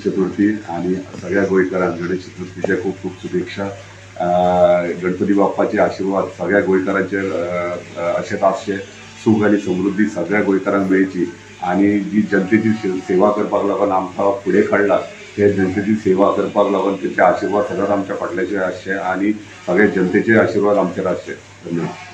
गणेश चतुर्थी आनी सगळ्या गोंयकारांक गणेश चतुर्थीचे खूब खूब शुभेच्छा. गणपती बाप्पाचे आशीर्वाद सगळ्या गोंयकारांचेर अशेंच आसचे. सूख आनी समृद्धी सगळ्या गोंयकारांक मेळची आनी जी जनतेची सेवा करपाक लागून आमकां फुडें काडला ते जनतेची सेवा करपाक लागून तेचे आशीर्वाद सदांच आमच्या फाटल्याचे आसचे आनी सगळे जनतेचे आशीर्वाद आमचेर आसचे. धन्यवाद.